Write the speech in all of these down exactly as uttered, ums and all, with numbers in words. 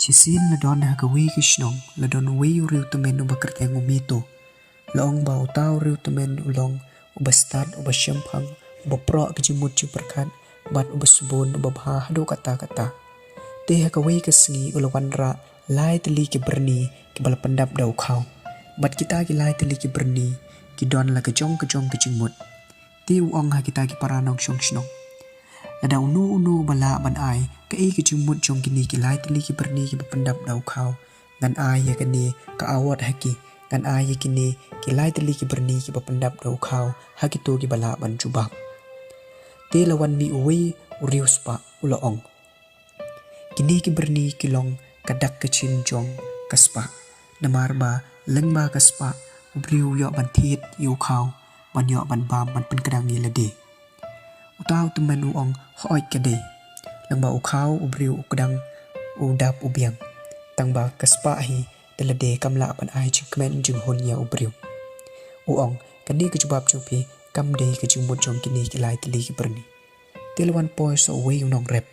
Shisien la don ha kawei ka shnong, la don uwei u riewtymmen uba kyrteng u Mito. La ong ba uta u riewtymmen u long uba stad, uba shemphang, uba proh ka jingmut jingpyrkhat, bad uba sbun, uba bha haduh katta katta. Te ha kawei ka sngi u la wanrah lai tylli ki byrni kiba la pyndap da u khaw. Bad kita ki lai tylli ki byrni ki don la ka jong ka jong ka jingmut. Te u ong ha kita ki para nongshong shnong, lada uno uno uba lah ban ai kaei ka jingmut jong kine ki lai tylli ki byrni kiba pyndap da u khaw, ngan ai ïa kane ka award ha ki, ngan ai ïa kine ki lai tylli ki byrni kiba pyndap da u khaw ha kito kiba lah ban jubab. Te la wan mih uwei u riewspah, u la ong, kine ki byrni ki long ka dak ka jingim jong ka spah. Namar ba lyngba ka spah u briew u ïoh ban thied ïa u khaw, ban ïoh ban bam, ban pynkdang ïa lade. Uta u tymmen u ong, hooid ka dei. Lyngba u khaw u briew u kdang, u dap, u biang. Tang ba ka spah hi da lade kam lah ban ai jingkmen jinghun ïa u briew. U ong, kane ka jubab jong phi kam dei ka jingmut jong kine ki lai tylli ki byrni. Te la wan poi sa uwei u nongrep,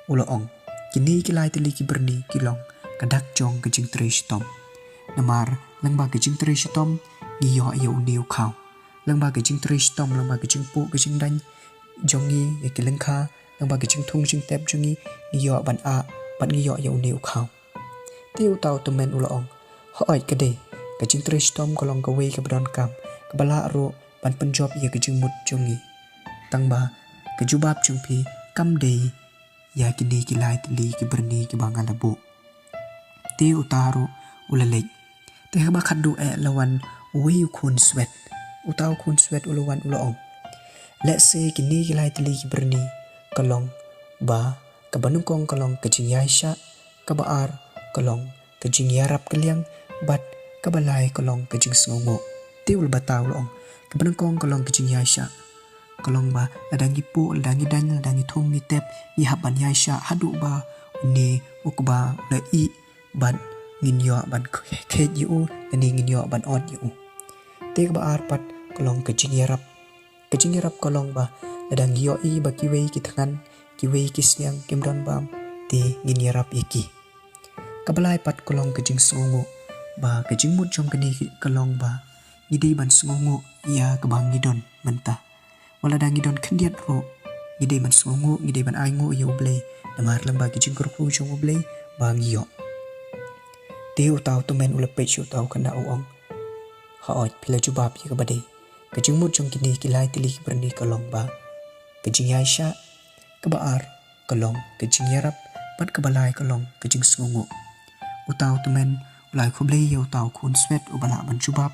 u la ong, kine ki lai tylli ki byrni ki long ka dak jong ka jingtrei shitom. Namar lyngba ka jingtrei shitom ngi ïoh ïa une u khaw. Lyngba ka jingtrei shitom, lyngba ka jingpuh ka jingdaiñ jong ngi ïa ki lyngkha, lyngba ka jingthung jingtep jong ngi, ngi ïoh ban ah bad ngi ïoh ïa une u khaw. Te uta u tymmen u la ong, hooid ka dei, ka jingtrei shitom ka long kawei kaba donkam, kaba lah ruh ban pynjop ïa ka jingmut jong ngi. Tang ba ka jubab jong phi kam dei ïa kine ki lai tylli ki byrni kiba nga la buh. Te uta ruh u la leit. Te haba khatduh eh la wan uwei u khun swet. Uta u khun swet u la wan, u la ong, lehse kine ki lai tylli ki byrni ka long ba, kaba nyngkong ka long ka jingïaishah, kaba ar ka long ka jingïarap kylliang, bad kaba lai ka long ka jingsngewnguh. Te u la batai, u la ong, kaba nyngkong ka long ka jingïaishah. Ka long ba lada ngi puh, lada ngi daiñ, lada ngi thung, ngi tep, ngi hap ban ïaishah haduh ba une u kba u la ih bad ngin ïoh ban kheit ïa u, lane ngin ïoh ban ot ïa u. Te kaba ar pat ka long ka jingïarap. Ka jingïarap ka long ba lada ngi ïohi ba kiwei ki thngan, kiwei ki sliang kim don bam, te ngin ïarap ïa ki. Kaba lai pat ka long ka jingsngewnguh, ba ka jingmut jong kane ka long ba ngi dei ban sngewnguh ïa kaba ngi don mynta. Wat lada ngi don khyndiat ruh, ngi dei ban sngewnguh, ngi dei ban ainguh ïa U Blei, namar lyngba ka jingkyrkhu jong U Blei ba ngi ïoh. Te uta u tymmen u la peit sha uta u khynnah, u ong, hooid, phi la jubab ïa kaba dei. Ka jingmut jong kine ki lai tylli ki byrni ka long ba ka jingïaishah, kaba ar ka long ka jingïarap, bad kaba lai ka long ka jingsngewnguh. Uta u tymmen u la ai khublei ïa uta u khun swet uba lah ban jubab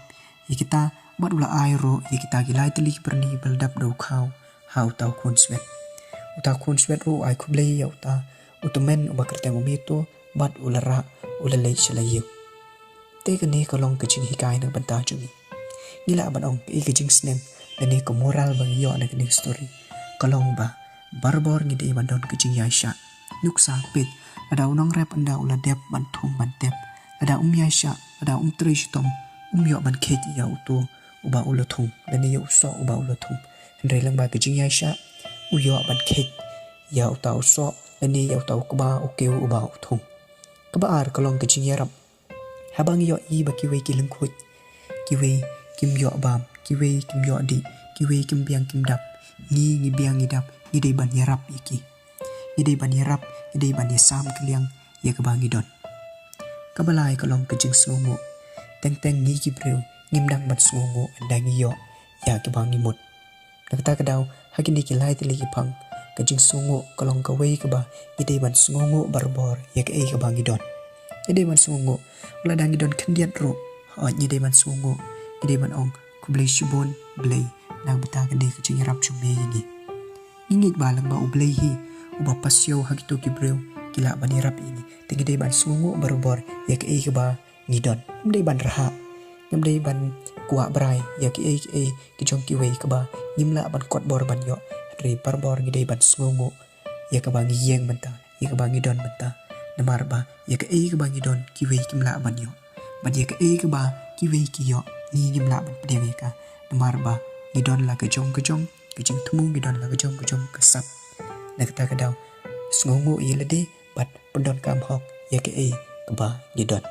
ïa kita, bad u la ai ruh ïa kita ki lai tylli ki byrni ba la dap da u khaw ha uta u khun swet. Uta u khun swet ruh u ai khublei ïa uta u tymmen uba kyrteng u Mito, bad u la rah, u la leit sha la ïing. Te kane ka long ka jinghikai na ka bynta jong ngi. Ngi lah ban ong kaei ka jingsneng lane ka moral ba ngi ïoh na kane ka story, ka long ba barabor ngi dei ban don ka jingïaishah. Nuksa, peit, lada u nongrep ynda u la dep ban thung ban tep, lada um ïaishah, lada um trei shitom, um ïoh ban kheit ïa uto uba u la thung lane ïa u soh uba u la thung. Hynrei lyngba ka jingïaishah u ïoh ban kheit ïa uta u soh lane ïa uta u kba u kiew uba u thung. Kaba ar ka long ka jingïarap. Haba ngi ïohi ba kiwei ki lyngkhuid, kiwei kim ïoh bam, kiwei kim ïoh dih, kiwei kim biang kim dap, ngi, ngi biang ngi dap, ngi dei ban ïarap ïa ki. Ngi dei ban ïarap, ngi dei ban ïasam kylliang ïa kaba ngi don. Kaba lai ka long ka jingsngewnguh. Teng teng ngi ki briew ngim dang ban sngewnguh ynda ngi ïoh ïa kiba ngi mut. Na kata ka daw, ha kine ki lai tylli ki phang, ka jingsngewnguh ka long kawei kaba ngi dei ban sngewnguh barabor ïa kaei kaba ngi don. Ngi dei ban sngewnguh, wat lada ngi don khyndiat ruh, hooid, ngi dei ban sngewnguh, ngi dei ban ong, khublei shibun Blei, na ka bynta kane ka jingïarap jong me ïa ngi. Ngi ngeit ba lyngba U Blei hi uba pasiaw ha kito ki briew ki lah ban ïarap ïa ngi. Te ngi dei ban sngewnguh barabor ïa kaei kaba ngi don. Ngim dei ban rhah, ngim dei ban kwah brai ïa kiei kiei ki jong kiwei kaba ngim lah ban kot bor ban ïoh. Hynrei barabor ngi dei ban sngewnguh ïa kaba ngi ïeng mynta, ïa kaba ngi don mynta. Namar ba ïa kaei kaba ngi don kiwei kim lah ban ïoh, bad ïa kaei kaba kiwei ki ïoh ngi ngim lah ban pdiang ïa ka. Namar ba ngi don la ka jong ka jong ka jingthmu, ngi don la ka jong ka jong ka sap. Na kata ka daw, sngewnguh ïa lade bad pyndonkam hok ïa kaei kaba ngi don.